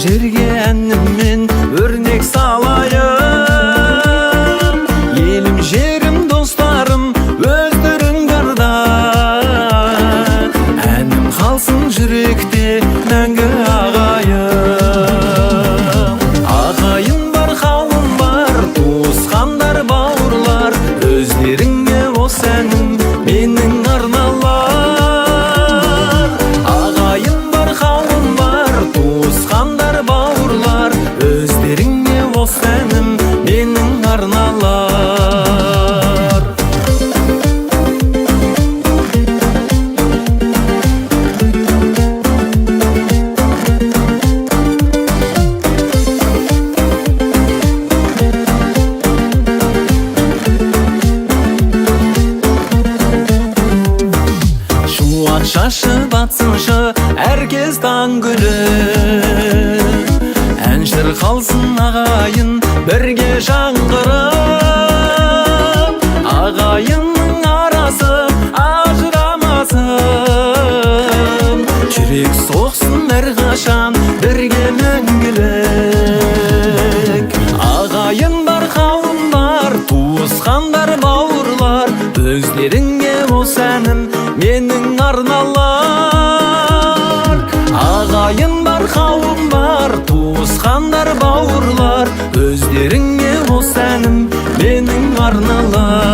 Жерге әніммен өрнек салайын. Елім, жерім, достарым, өздерің барда. Әнім қалсын жүректе мәңгі, ағайын. Ағайын бар, қауым бар, туысқандар, бауырлар, өздеріңе осы әнім менің арналар. Ағайын бар, қауым бар, туысқандар, бауырлар, өздеріңе осы әнім менің арналар. Шуақ шашып атсыншы әркез таң гүлі, ән шырқалсын, ағайын, бірге жаңғырып. Ағайынның арасы ажырамасын, жүрек соқсын әрқашан бірге мәңгілік. Ағайын бар, қауым бар, туысқандар, бауырлар, өздеріңе осы әнім менің арналар. Ағайын бар, қауым бар, туысқандар, бауырлар, өздеріңе осы әнім менің арналар.